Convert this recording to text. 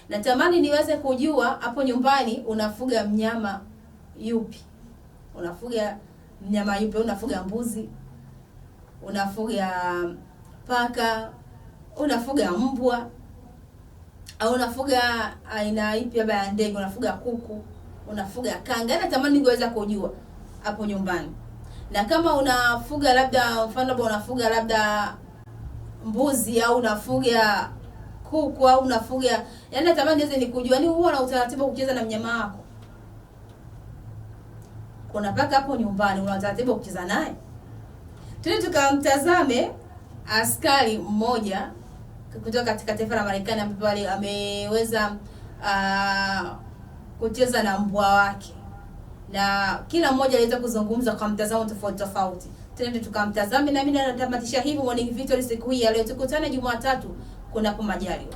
Natamani niweze kujua hapo nyumbani unafuga mnyama yupi? Unafuga mnyama yupi? Unafuga mbuzi? Unafuga paka? Unafuga mbwa? Au unafuga aina ipi labda ya ndege? Unafuga kuku? Unafuga kanga? Natamani ningeweza kujua hapo nyumbani. Na kama unafuga labda, mfano labda unafuga labda mbuzi au unafuga kuku au unafuga, yaani natamani niweze nikujua, yaani huwa na utaratibu wa kucheza na mnyama wako. Kuna paka hapo nyumbani, una utaratibu wa kucheza naye? Twende tukamtazame askari mmoja kutoka katika taifa la Marekani ambapo ameweza kucheza na mbwa wake, na kila mmoja aliweza kuzungumza kwa mtazamo tofauti tofauti. Twende tukamtazame, na mimi natamatisha hivi Morning Victory siku hii ya leo. Tukutane Jumatatu kunapo majaliwa.